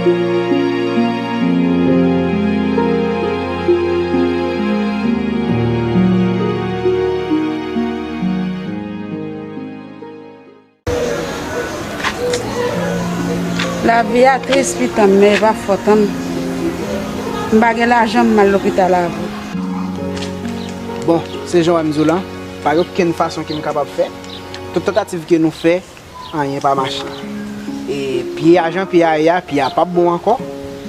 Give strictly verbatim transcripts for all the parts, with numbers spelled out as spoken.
Lavi a tris, pitanm, men e pa fòt an m. M pa gen lajan, m al lopital avè w. Bon, se jan w wè m di w lan, pa gen okenn fason ke m kapab fè. Tout tantativ ke nou fè, anyen pa mache. E pye a, jan pye a ye a, pye a p ap bon ankò.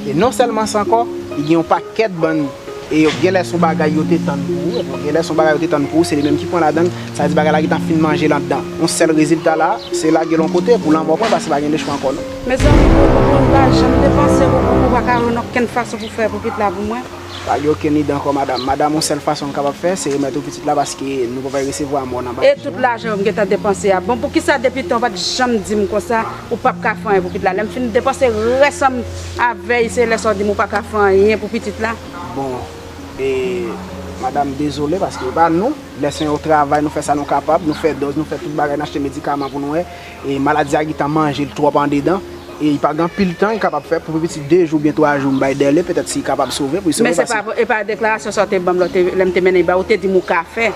E non sèlman sa ankò, li gen yon pakèt bann, e yo genlè se yon bagay yo te tann pou ou, epi yo genlè se yon bagay yo te tann pou ou, se li menm ki pran ladan l, sa vle di bagay la gentan fin manje l anndan. Yon sèl rezilta la, se lage l yon kote pou lanmò pran, paske pa gen lechwa ankò non. Mezanmi, pou, pou, pou lajan m depanse pou, pou, pou pa ka jwenn okenn fason pou fè pou pitit la pou mwen. Pa gen okenn ide ankò, madanm. Madanm, yon sèl fason nou kapab fè, se remèt ou pitit la, paske nou pa pral resevwa mò nan bagay. E tout lajan yo m gentan depanse a. Bon, poukisa depi tan w pa t janm di m konsa, ou p ap ka fè anyen pou pitit la? Lè m fin depanse rès an m avè y, se lè sa w di m ou pa ka fè anyen pou pitit la? Bon, e, madanm, dezole, paske e pa nou. Lè se yon travay, nou fè sa nou kapab, nou fè dòz, nou fè tout bagay, n achte medikaman pou nou wè. E maladi a gentan manje l twòp andedan. E li pa gen anpil tan li kapab fè, pou piti de jou oubyen twa jou m bay dèle, petèt si li kapab sove, pou li sove. Men se pa, e pa deklarasyon sa w te ban m lè w te, lè m te mennen l ba ou, ou te di m ou ka fè.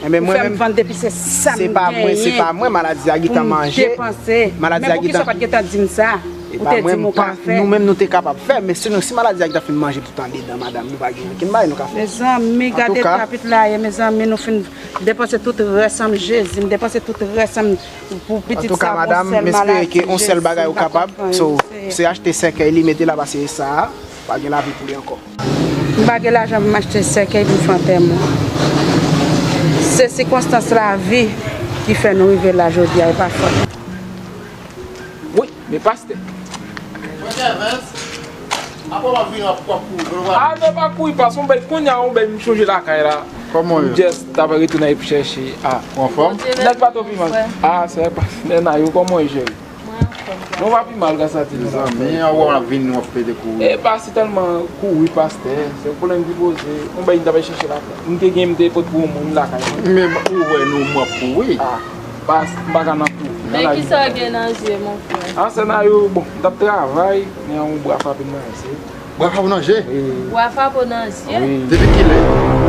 Enben, ou fè m vann depi se sa m genyen. Se pa mwen, se pa mwen, maladi a gentan manje. Maladi a gentan. Men poukisa w pa t gentan di m sa? Ou te di m ou ka fè. Nou menm nou te kapab fè, men si nou, si maladi a gentan fin manje tout andedan, madanm, nou pa gen okenn bagay nou ka fè. Mezanmi, gade eta pitit la ye, mezanmi, nou fin depanse tout rès an m, Jezi, m depanse tout rès an m. Pou pitit sa, pou sèl maladi, Jezi, m pa konprann. So, se achte sèkèy li mete la, paske sa a pa gen lavi pou li ankò. M pa gen lajan pou m achte sèkèy pou m fè antèman. Se sikonstans lavi ki fè nou rive la jodi a, e pa fòt. Wi, men pastè. Apre w ap vini, w ap, w ap kouri, w ap... Ah, non, pa kouri, pas, on bèl, kounye a, on bèl, m chonje lakay la. Kòman w ye? M just t ap retounen epi chèche. Ah. Ou anfòm? Nèg pa twò pi mal. Ah, se pa, nèg nan yo, kòman w ye, cheri? Mwen anfòm. Non, w pa pi mal, gras a Dye. Mezanmi, an wè w ap vini, w ap pede kouri. E pa se tèlman kouri, pastè. Se yon pwoblèm ki poze. On bèl, m t ap chèche lakay. M te gen, m te pot pou yon moun lakay mwen. Men ou wè nou, m ap kouri. Ah. Pas, m pa ka nan kou. Men kisa w gen nan zye, mon frè? Ansèn a yo, bon, m t ap travay, men yon bra frape m nan zye. Bra frape w nan je? Wi. Bra frape w nan zye? Wi. Depi kilè?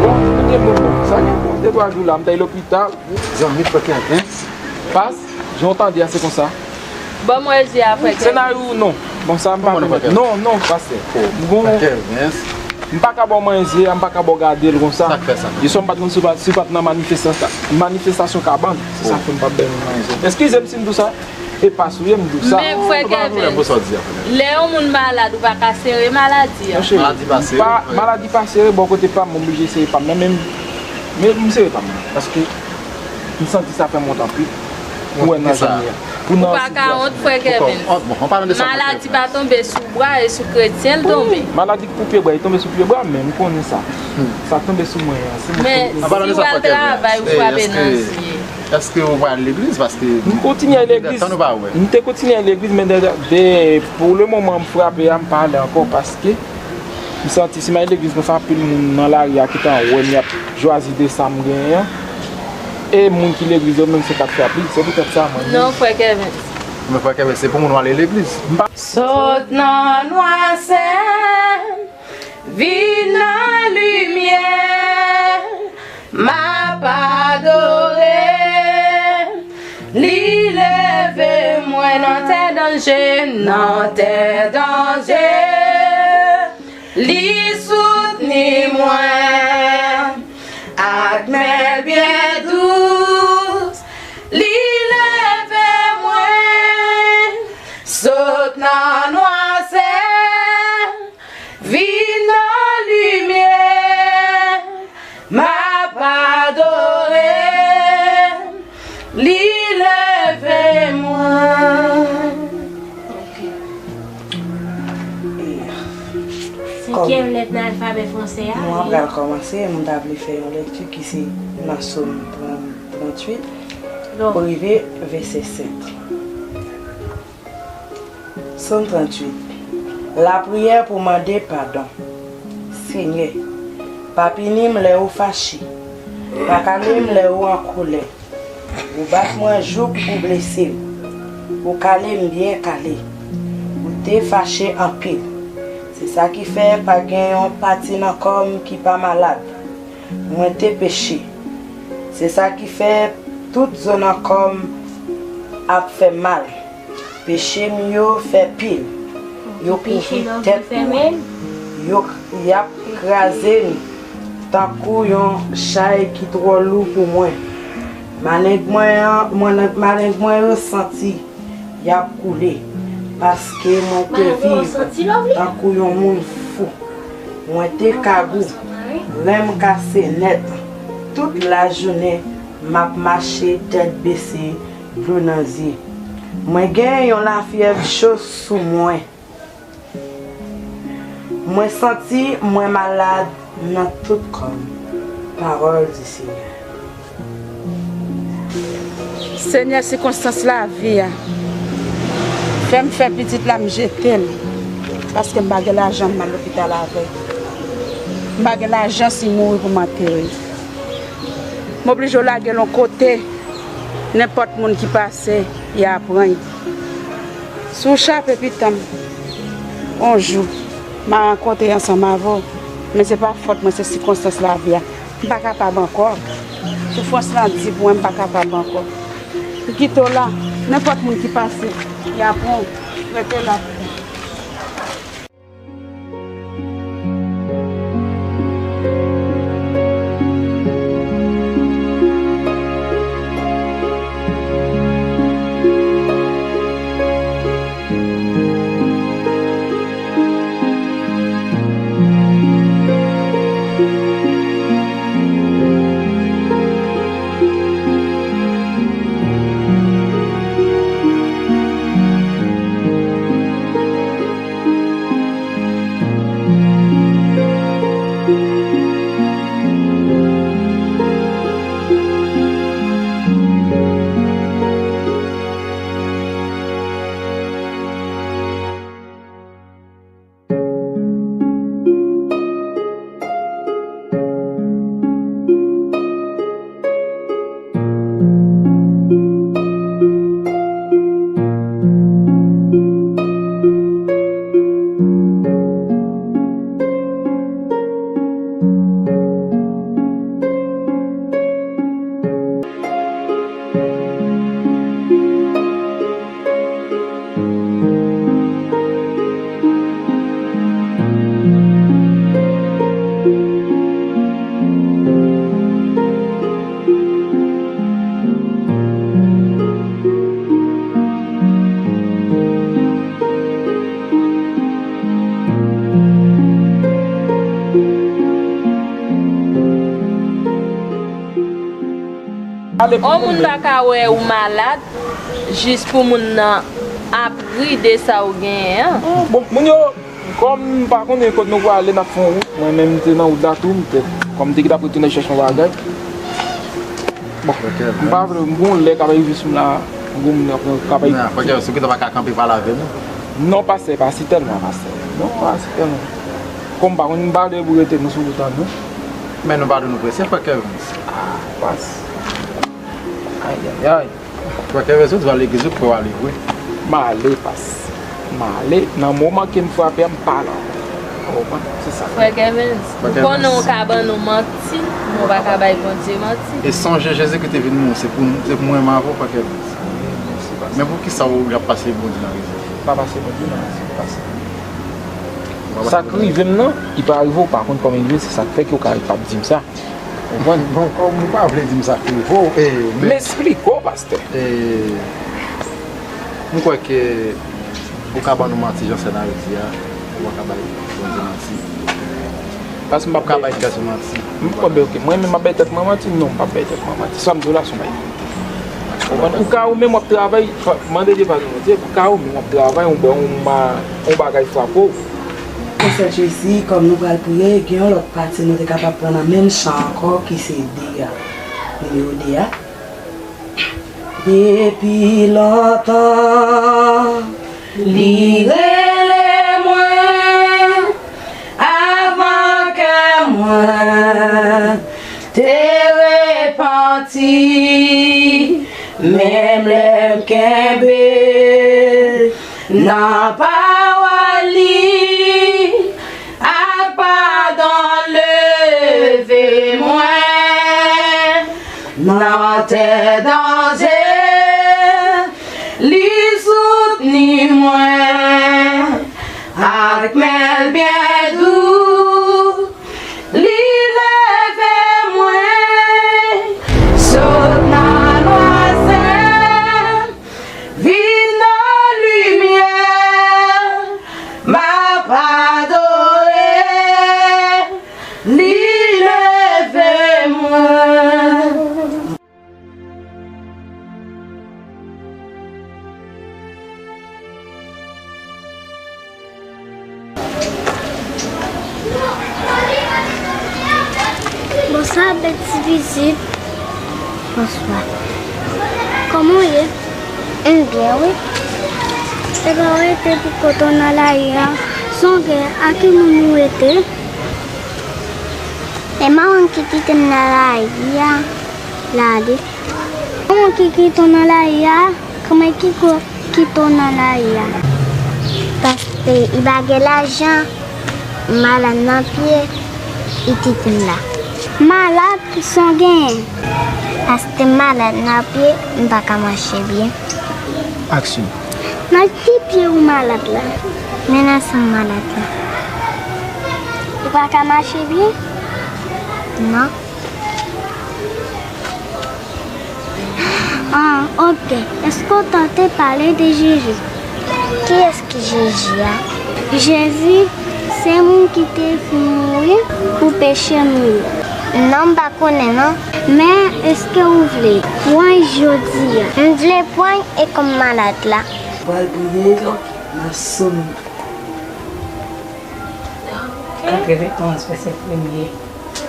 Bon, koute moun, bon, sa gen bon de twa jou la, m t al lopital. Zanmi, frè Kèvens. Pas, jan w tande a, se konsa. Ban m wè zye a, frè Kèvens. Senaryo, non. Bon, sa m pa pèmèt. Non, non, pastè. M gon... Frè Kèvens. M pa ka ba w manyen zye a, m pa ka ba w gade l konsa. Sa k fè sa? Jeswa m pa t konn si w pa, si w pa t nan manifestasa-, manifestasyon kabann. Se sa k fè m p ap bay moun manyen zye. Eskize m si m di w sa. E pa sou ye m di w sa. Men frè Kèvens, lè yon moun malad, ou pa ka sere maladi a. Monchè, maladi pa sere, pa, maladi pa sere, bò kote pa m, m oblije sere pa m nan, men m, men m sere pa m nan. Paske m santi sa fè m wont anpil. Pou wè nan zanmi an. Ou pa ka wont, frè Kèvens. Maladi pa tonbe sou bwa, e sou kretyen l tonbe. Wi, maladi k pou pye bwa, li tonbe sou pye bwa, men m konnen sa. Sa tonbe sou mwen an, se mwen ki... Men si w al travay, ou frape nan zye. Èske ou pral legliz? Paske... M kontinye al legliz. M te kontinye al legliz, men de, de, pou le moman m frape a, m pa ale ankò, paske m santi si m al legliz konsa, anpil moun nan lari a ki ta wè m, y ap jwazi de sa m genyen an. E moun ki legliz yo menm se kat frap li, se poutèt sa mwen menm. Non, frè Kèvens. Men frè Kèvens, se pou moun w ale legliz. M pa... Sot nan nwasè, vin nan limyè, m ap adore. Li leve mwen nan tè danje, nan tè danje. Li soutni mwen ak men l byen dous. Li leve mwen, sot nan nwasè, vin nan limyè. M ap adore, li leve mwen. Senkyèm lèt nan alfabè fransè a. Nou an pral kòmanse, m ta vle fè yon lekti ki se nan Sòm trant, tranntuit, pou rive vèsè sèt. Sòm tranntuit. Lapriyè pou mande padon. Senyè, pa pini m lè ou fache. Pa kale m lè ou an kolè. Ou bat mwen jouk ou blese m. Ou kale m byen kale. Ou Te fache anpil. Se sa ki fè pa gen yon pati nan kò m ki pa malad. Mwen te peche. Se sa ki fè tout zo nan kò m ap fè m mal. Peche m yo fè pil. Yo kouvri tèt mwen. Yo, y ap kraze m tankou yon chay ki twò lou pou mwen. Maleng mwen an, mwen, maleng mwen yo santi y ap koule, paske mwen te viv tankou yon moun fou. Mwen te kagou, ren m kase nèt. Tout lajounen, m ap mache tèt bese, dlo nan zye. Mwen gen yon lafyèv cho sou mwen. Mwen santi mwen malad nan tout kò m. Pawòl di Senyè. Senyè, sikonstans lavi a fè m fè pitit la, m jete l, paske m pa gen lajan m al lopital avè l. M pa gen lajan si mouri pou m antere l. M oblije w lage l yon kote, nenpòt moun ki pase, y a pran l. Si w chape pitan m, yon jou, m a rankontre ansanm avè w, men se pa fòt mwen, se sikonstans lavi a. M pa kapab ankò. Soufrans lan di pou mwen, m pa kapab ankò. Li kite w la, nenpòt moun ki pase, y a pran w, rete la. On moun pa ka wè ou malad jis pou moun nan ap ri de sa ou genyen an. Bon, moun yo, kòm m pa konnen kot nou prale, n ap fè yon wout. Mwen menm, m te nan wout la tou, m te, kòm m te gentan ap retounen chèche yon bagay. Bon, m pa vle, m gon lè k ap rive sou m la, m gon moun k ap, k ap... Nan, fòk yo, si w gentan pa ka kanpe pale avè nou. Non, pastè, pa si tèlman, pastè. Non, pa si tèlman. Kòm m pa konn, m pa vle pou rete nou sou wout an, non. Men nou pa di nou prese, frè Kevens. Ah, pas. Ay, ay, ay. Frè Kevens, ou di w al legliz, ou kwè w ale vre. M ale, pas. M ale, nan moman ke m frape a, m pa la ankò. Ou konprann? Se sa. Frè Kevens, ou konnen w ka ban nou manti, men w pa ka bay Bondye manti. E sonje, Jezikri te vin mouri, se pou, se pou mwen menm avè w, frè Kevens. Men poukisa w ap pase Bondye nan rezèv? M pa pase Bondye nan rezèv, pastè. Sa k rive m nan, li pa rive w, pa konn kòman li rive, se sa k fè ke w ka pa di m sa. Ou konprann? Bon, kòm ou pa vle di m sa k rive w, e, men... M esplike w, pastè. E, m kwè ke ou ka ban nou manti, jan sè n a di a, ou pa ka bay Bondye manti. Paske m p ap bay tèt ou manti. M p ap bay, ok. Mwen menm m ap bay tèt mwen manti? Non, m p ap bay tèt mwen manti. Sa m di w la, se yon bagay verite. Ou konprann? Ou ka ou menm w ap travay, mande Dye padon, Dye, ou ka ou menm w ap travay, yon, yon, yon bagay frape w. Konsèy Tracy, kòm nou pral priye, gen yon lòt pati nou te kapab pran nan menm chan ankò, ki se de a. Nimewo de a. Depi lontan, li rele mwen, avan kè mwen te repanti, menm lè m kenbe nan pawòl Nan tè danje, li soutni mwen ak men l byen dou. Li leve mwen, sot nan nwasè, vin nan limyè, m ap adore, li leve mwen. Bonswa, bèl ti vizit. Bonswa. Kòman w ye? M byen, wi. Epa w rete pou kote w nan lari a? Sonje, a ki moun ou rete? E mawon ki kite m nan lari a, l ale. Kòman ki kite w nan lari a? Kòman ki ko-, kite w nan lari a? Paske li pa gen lajan, malad nan pye, li kite m la. Malad? Kisa w genyen? Paske m malad nan pye, m pa ka mache byen. Aksyon. Nan ki pye ou malad la? Men nan sa m malad la. Ou pa ka mache byen? Non. Ah, ok. Èske w tante pale de Jezi? Kiyès ki Jezi a? Jezi, se moun ki te vin mouri pou peche nou yo. Non, m pa konnen, non. Men, èske ou vle pran l jodi a? M vle pran l e kòm malad la. Pral priye, nan son. Katreventonz, vèsè premye.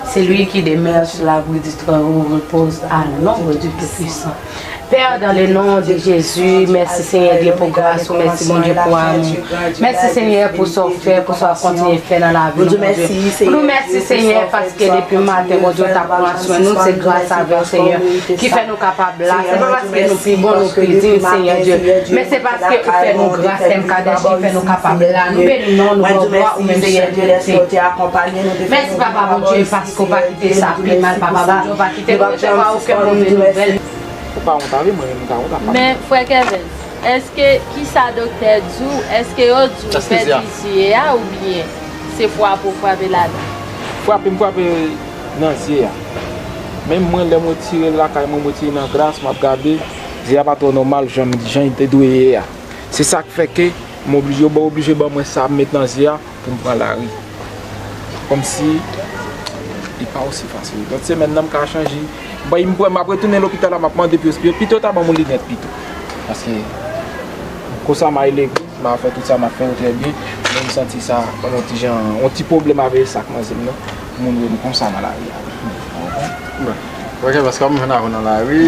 C'est lui qui demeure sous l'abri du Très-Haut repose à l'ombre du Tout-Puissant. Père, dans le nom de Jésus, mèsi Senyè Dye pou gras ou, mèsi Bondye pou amou. Mèsi Senyè pou sa w fè, pou sa w ap kontinye fè nan lavi nou, Bondye. Nou di w mèsi Senyè paske depi maten, Bondye, w t ap pran swen nou, se gras avè w Senyè ki fè nou kapab la. Se pa paske nou pi bon, nou pi diy, Senyè Dye, men se paske ou fè nou gras, M K D H, ki fè nou kapab la. Nou beni non, nou ba w glwa, ou menm sèl merite. Mèsi, Papa Bondye, paske ou pa kite sa pi mal, Papa Bondye, ou pa kite nou resevwa okenn move nouvèl. Ou pa wont avè mwen, menm ou ta wont avè mwen. Men, frè Kevens, èske, kisa doktè di w? Èske yo di w pèdi zye a oubyen se frape w frape ladan? Frape m frape nan zye a. Menm mwen, lè m retire l lakay mwen, m retire nan glas, m ap gade, zye a pa twò nòmal, jan, jan l te dwe ye a. Se sa k fè ke m oblije, yo oblije ban mwen sa m met nan zye a pou m pran lari. Kòmsi li pa osi fasil. Lòt semèn nan, m ka chanje. M pa, m, m ap retounen lopital la, m ap mande pou yo, pito ta ban m yon linèt pito. Paske konsa m al legliz, m a fè tout sa m ap fè yo trè byen, men m santi sa yon ti jan, yon ti pwoblèm avè sa k manzè m nan, pou moun wè m konsa nan lari a. Bon. Ok, paske m jwenn avè w nan lari,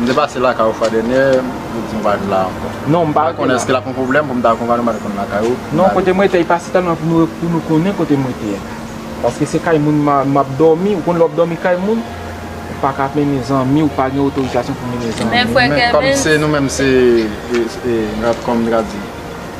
m te pase lakay ou fwa dènyè, ou di m pa vin la ankò. Non, m pa konnen èske l ap yon pwoblèm pou m ta akonpanye w, m pa t konn lakay ou. Non, kote m rete, li pa si tèlman pou nou, pou nou konnen kote m rete a. Paske se kay moun m a, m ap dòmi, ou konn lè w ap dòmi kay moun, ou pa ka mennen zanmi, ou pa gen otorizasyon pou mennen zanmi. Men frè Kevens, kòm se nou menm se, e, e, kòm m ta di,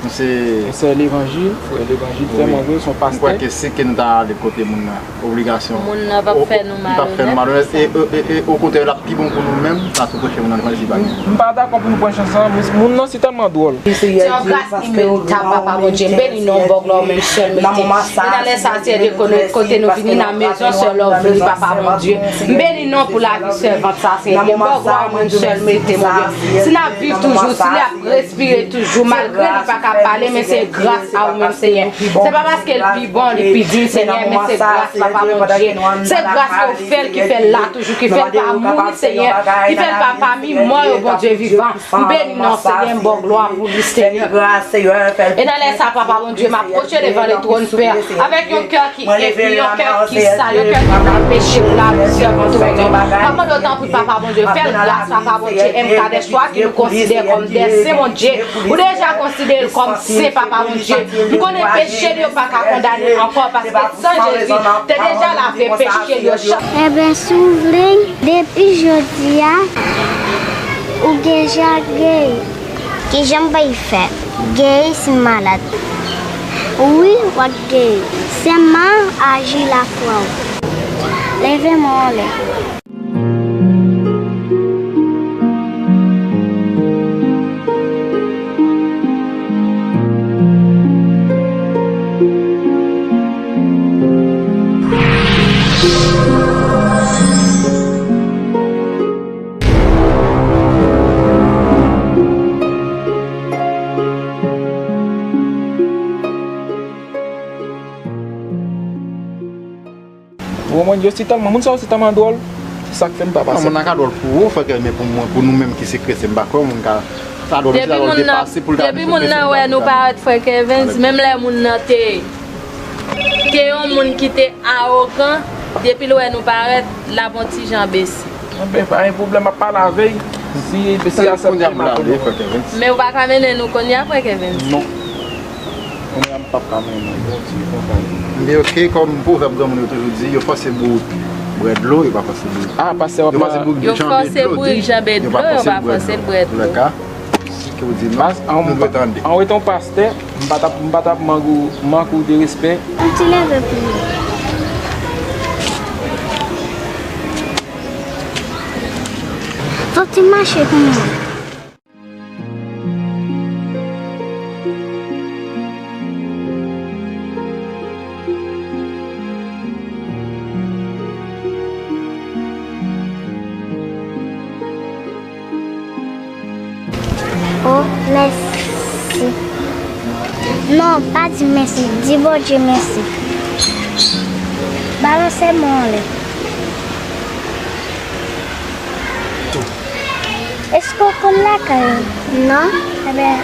nou se, nou se levanjil, frè levanjil, wi, tèlman vre, se yon pastè. M kwè ke si ke nou ta ale kote moun nan, obligasyon. Moun nan p ap fè nou malonèt. Li p ap fè nou malonèt. E, e, e, e, okontrè, l ap pi bon pou nou menm, n a tou pwoche moun nan, li pa gen. M pa dakò pou nou pran chans lan, moun nan se tèlman dwòl. Se yon gras imentab, Papa Bondye. M beni non w, m ba w glwa, ou menm sèl merite. E nan lè sa, Senyè Dye, kote nou vini nan mezon sè Lovely, Papa Bondye. M beni non w pou lavi sèvant sa, Senyè Dye. M ba w glwa, ou menm sèl merite, Bondye. Si n ap viv toujou, si n ap respire toujou, malgre li pa ka pale, men se gras a ou menm, Senyè. Se pa paske l pi bon, li pi diy, Senyè, men se gras, Papa Bondye. Se gras ke w fè l, ki fè l la toujou, ki fè l pa mouri, Senyè, ki fè l pa pami mò yo, Bondye vivan. M beni non w, Senyè, m ba w glwa pou li, Senyè. E nan lè sa, Papa Bondye, m apwoche devan le twòn, Pè, avèk yon kè ki enpi, yon kè ki sal, yon kè ki pa peche pou lavi sèvant ou, Bondye. M ap mande w, tanpri, Papa Bondye, fè l gras, Papa Bondye, M K D H, ki nou konsidere kòm de sen, Bondye. Ou deja konsidere l kòm sen, Papa Bondye. M konnen peche li yo pa ka kondane l ankò, paske san Jezi te deja lave peche li yo. Enben, si w vle, depi jodi a, ou deja geri. Kijan m pral fè geri si m malad? Wi, w ap geri. Sèlman aji lafwa w. Leve men w anlè. Ou konprann, yo se tèlman, moun sa yo se tèlman dwòl. Se sa k fè m pa pase. Non, moun nan ka dwòl pou ou, frè Kevens, men pou mwen, pou nou menm ki se kretyen, m pa kwè yon moun ka, sa dwòl, se sa dwòl depase pou l ta vin sou Facebook. Depi moun nan wè nou parèt, frè Kevens, menm lè moun nan te, te yon moun ki te awogan, depi l wè nou parèt, l ap yon ti jan bese. Enben, pa gen pwoblèm, m ap pale avè l. Si, si l aksepte, m ap pale. Men ou pa ka mennen nou kounye a, frè Kevens? Non. Kounye a m p ap ka mennen nou, Bondye konprann. Men oke, kòm pwovèb granmoun yo toujou di, yo fòse bourik bwè dlo, yo pa fòse bourik. Ah, pastè w ap... Yo fòse bourik janbe dlo, yo pa fòse l bwè dlo. Antouka, si ke w di non, nou dwe tande. An wetan pastè, m pa t ap, m pa t ap mank ou, mank ou de respè. Yon ti leve pou mwen. Fòk ti mache pou mwen. Oh, mèsi. Non, pa di mèsi, di Bondye mèsi. Balanse men w anlè. Èske w konn lakay ou? Non. Ebyen,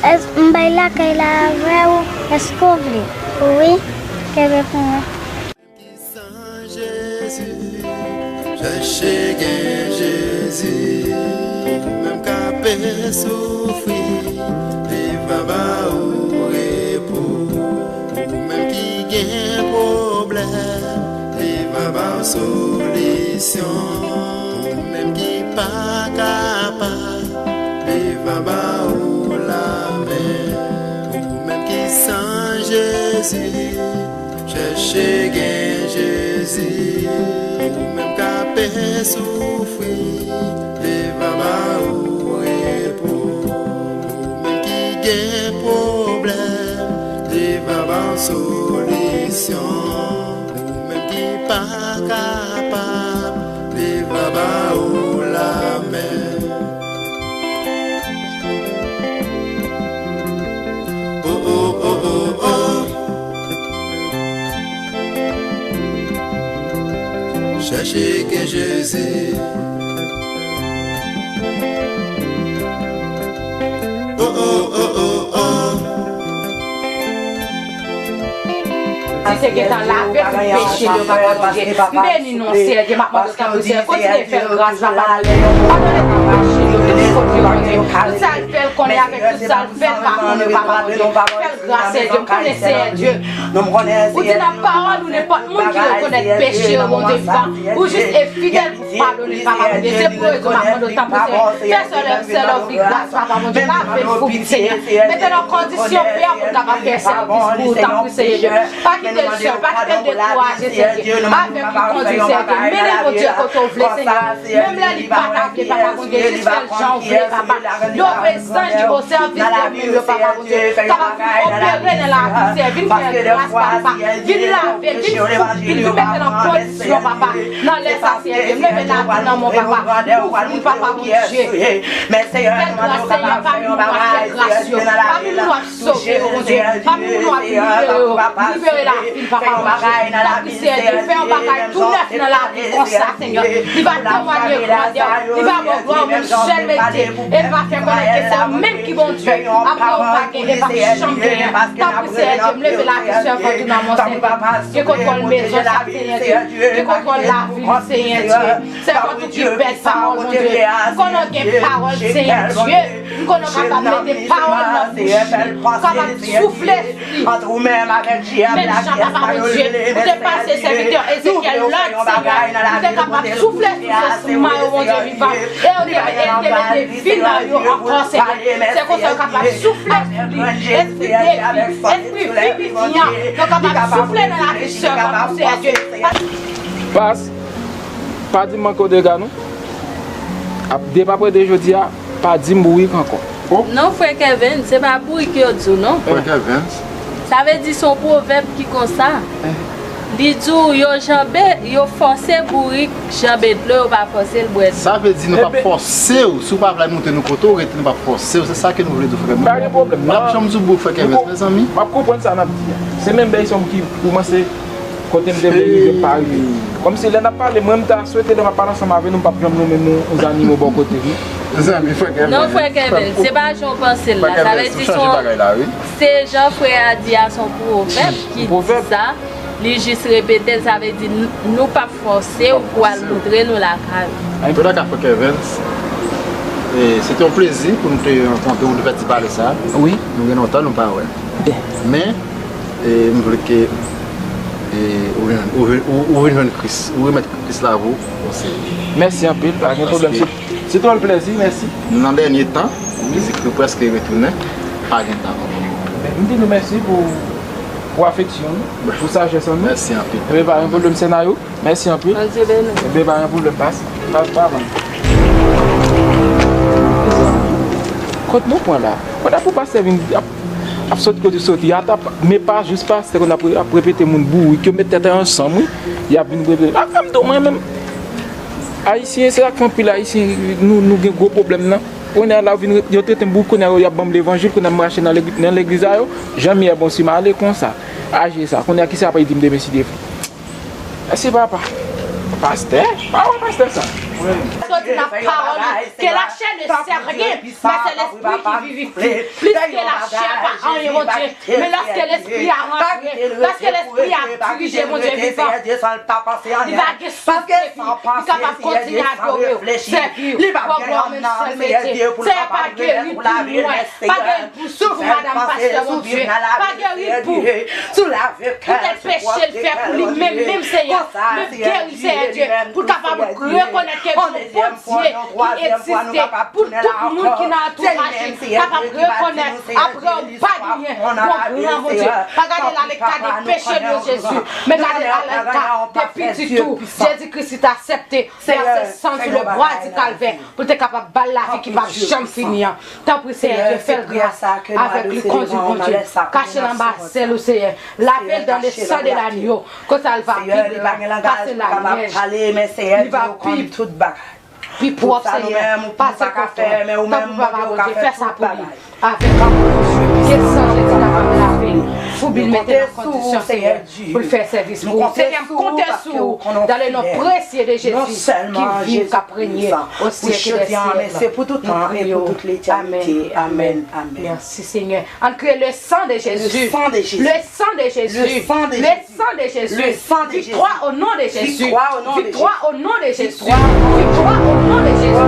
èske m bay lakay la avè w? Èske w vle? Wi. Kenbe pou mwen. Ki san Jezi, chèche gen Jezi. Ou menm k ap soufri, li va ba ou repo. Ou menm ki gen pwoblèm, li va ba w solisyon. Ou menm ki pa kapab, li va ba ou lamen. Ou menm ki san Jezi, chèche gen Jezi. Ou menm k ap soufri, li va ba ou repo. Ou menm ki gen pwoblèm, li va ba w solisyon. Ou menm ki pa kapab, li va ba ou lamen. Oh, oh, oh, oh, oh. Chèche gen Jezi. Oh, oh, oh, oh, oh. Si se gentan lave tout peche m yo, papa Bondye. M beni non, Seyè Dye, m ap mande w tanpri, Seyè, kontinye fè l gras, papa Bondye. Padone tout peche m yo, tout fot yo, Bondye. Tout sa l fè, l konnen avèk tout sa l fè, l pa konnen, papa Bondye. Fè l gras, Seyè Dye. M konnen, Seyè Dye, ou di nan pawòl ou, nenpòt moun ki rekonèt peche yo, Bondye vivan, ou jis e fidèl pou padone, papa Bondye. Se pou rezon m ap mande w tanpri, Seyè, fè sè Love, sè Love li gras, papa Bondye. Lave l pou vit, Seyè. Mete l nan kondisyon pè pou l kapab fè sèvis pou ou, tanpri, Seyè Dye. Pa kite l sèl, pa kite l dekouraje, Seyè Dye. Avèk li, kondui, Seyè Dye. Mennen l, Bondye, kote w vle, Seyè. Menm lè li pa ta vle, papa Bondye, jis fè l jan w vle, papa. Leve zanj o sèvis de moun yo, papa Bondye, kapab vin opere nan lavi, Seyè, vin fè gras, papa, vin lave, vin fout, vin, vin mete nan kondisyon, papa, nan lè sa, Seyè, vin leve lavi nan mò, papa, kouvri, papa Bondye. Fè gras, Seyè, pami moun w ap fè gras yo, pami moun w ap sove yo, Bondye, pami moun w ap libere yo, libere lavi l, papa Bondye. Tanpri, Seyè Dye, fè yon bagay tou nèf nan lavi konsa, Senyè. Li va temwanye glwa de w, li va ba w glwa ou menm sèl merite, e li va fè konnen ke se ou menm ki Bondye, apre ou pa gen e p ap janm genyen. Tanpri, Seyè Dye, m leve lavi sèvant ou nan men w, Senyè. Gen kontwòl mezon sa, Senyè Dye. Gen kontwòl lavi li, Senyè Dye. Sèvant ou ki bèl pawòl, Bondye. M konnen w gen pawòl, Senyè Dye. M konnen w kapab mete pawòl nan bouch li. Ou kapab soufle sou li. Menm jan, papa Bondye, ou te pase sèvitè Ezekyèl lòd, Senyè. Ou te kapab soufle sou zòs mwen yo, Bondye vivan. E ou te, e te mete vi nan yo ankò, Senyè. Se konsa ou kapab soufle sou li. Espri de vi, espri vivifyan, ou kapab soufle nan lavi sèvant ou, Senyè Dye. Pas, pa di m manke w dega non. Ap, depi apre de jodi a, pa di m bourik ankò. Oh. Non, frè Kevens, se pa bourik yo di w, non. Frè Kevens. Sa vle di se yon pwovèb ki konsa. Li di w yo janbe, yo fòse bourik janbe dlo, yo pa fòse l bwè dlo. Sa vle di nou p ap fòse w. Si w pa vle montre nou kote w rete, nou p ap fòse w. Se sa ke nou vle di w, frè nou. Pa gen pwoblèm. N ap janm di w bourik, frè Kevens, mezanmi. M ap konprann sa n ap di a. Se menm bèy sa m ki koumanse Kote m te vle rive, m pa rive. Kòmsi lè n ap pale, mwen m ta swete lè m ap pale ansanm avè nou, m p ap janm nonmen nou yon zanimo bò kote, wi. Zanmi, frè Kevin. Non, frè Kevin, se pa jan w panse l la. Sa vle di se yon, se jan frè a di a, se yon pwovèb ki di sa. Li jis repete l, sa vle di n-, nou p ap fòse w pou al moutre nou lakay ou. Antouka, frè Kevin, e, se te yon plezi pou nou te rankontre w, nou fè ti pale sa. Wi. Nou gen lontan nou pa wè. Men, e, m vle ke, e, ou vin, ou vin, ou, ou vin jwenn Kris, ou remèt Kris lavi w, bon, se. Mèsi anpil, pa gen pwoblèm. Se, se te yon plezi, mèsi. Nou nan dènye tan, mizik nou prèske retounen, pa gen tan ankò. Men, m di nou mèsi pou, pou afeksyon nou, pou sajès an nou. Mèsi anpil. Ebyen, pa gen pwoblèm, Senayou. Mèsi anpil. Bondye beni w. Ebyen, pa gen pwoblèm, pas, pas, pa vann. Kot nou pran la? Kote pou pastè vin ap, ap sot kote soti? Ata, men pa jis pastè konn ap, ap repete moun bourik yo met tèt ansanm, wi. Y ap vin repete. A, m di w, mwen menm, Ayisyen, se sa k fè anpil Ayisyen, nou, nou gen gwo pwoblèm nan. Kounye a la, yo vin, yo trete m bourik, kounye a, y ap ban m levanjil, kounye a m rache nan legi-, nan legliz a yo, jan m ye bon, si m ale konsa, aje sa, kounye a, kisa y ap di m demen si Dye vle? Mèsi, papa. Pastè? Pa wè pastè sa. Soti nan pawòl ou, que la chair ne sert à rien, mais c'est l'esprit qui vivifie. Plus que la chair pa anyen, Bondye. Men lòske lespri a rantre, lòske lespri a dirije, Bondye vivan, li va gen souf epi li kapab kontinye adore w, sèvi w, pou glwa w menm, Senyè Dye. Senyè, pa geri l pou mwen, pa geri l pou souf madanm pastè, Bondye, pa geri l pou, poutèt peche l fè pou li menm, menm, Senyè, men geri l, Senyè Dye, pou l kapab rekonèt ke gen yon Bondye ki egziste, pou tout moun ki nan antouraj li kapab rekonèt, apre w pa genyen, bon gran Bondye. Pa gade l a leta de peche nou, Jezi, men gade l a leta de pitit ou, Jezi Kris, ki te aksepte vèse san sou le bwa di Kalvè pou l te kapab ba l lavi ki p ap janm fini an. Tanpri, Senyè Dye, fè l gras avèk li, kondui l, Bondye. Kache l anba zèl ou, Senyè. Lave l dans le sang de l'agneau. Konsa l va pi blan pase lanyèj. Li va pi, pi pwòp, Senyè, pase koton. Tanpri, Papa Bondye, fè sa pou li. Avèk amour, ke san Jezi kapab lave l. Foubi l, mete l nan kondisyon, Senyè, pou l fè sèvis pou ou. Senyè, m konte sou ou, dans le nom précieux de Jésus, ki viv, k ap renye au siècle des siècles. Nou priye w. Amèn, amèn. Mèsi, Senyè. Ann kriye le sang de Jésus. Le sang de Jésus. Le sang de Jésus. Le sang de Jésus. Le sang de Jésus. Victoire au nom de Jésus. Victoire au nom de Jésus. Victoire au nom de Jésus. Victoire au nom de Jésus.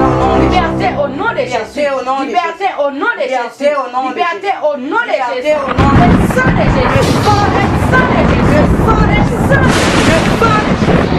Liberté au nom de Jésus. Liberté au nom de Jésus. Liberté au nom de Jésus. Liberté au nom de Jésus. Le sang de Jésus. Le sang de Jésus. Le sang de Jésus. Le sang de Jésus.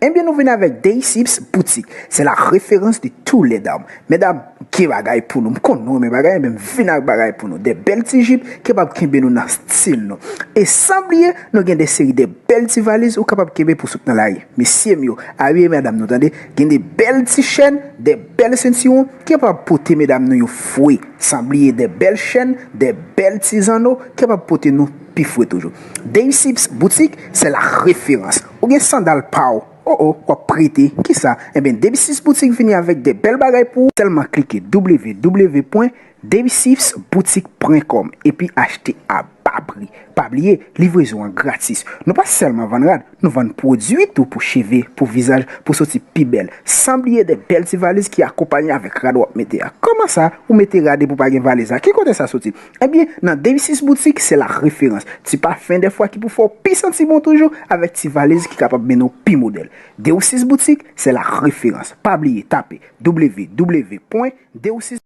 Ebyen, nou vin avèk Day Sips Boutique. C'est la référence de tous les dames. Medam, gen bagay pou nou. M konn nou renmen bagay, men m vin ak bagay pou nou. De bèl ti jip, kapab kenbe nou nan stil nou. E san bliye, nou gen de seri de bèl ti valiz ou kapab kenbe pou sot nan lari. Mesye m yo, abiye medam nou, tande. Gen de bèl ti chèn, de bèl sentiwon, kapab pote medam nou yo fre. San bliye de bèl chèn, de bèl ti zanno, kapab pote nou pi fre toujou. Day Sips Boutique, c'est la référence. Ou gen sandal pa w, o o, w ap prete, kisa? Ebyen, Day Sips Boutique vini avèk de bèl bagay pou ou. Sèlman klike w w w pwen day sips boutique pwen kòm epi achte a ba pri. Pa bliye, livrezon an gratis. Nou pa sèlman vann rad, nou vann pwodui tou pou cheve, pou vizaj, pou soti pi bèl. San bliye de bèl ti valiz ki akonpanye avèk rad w ap mete a. Kòman sa, ou mete rad epi w pa gen valiz la? Ki kote sa soti? Ebyen, nan Day Sips Boutique, c'est la référence. Ti pafen dèfwa ki pou fè w pi santi bon toujou, avèk ti valiz ki kapab mennen w pi modèl. Day Sips Boutique, c'est la référence. Pa bliye, tape w w w pwen day sips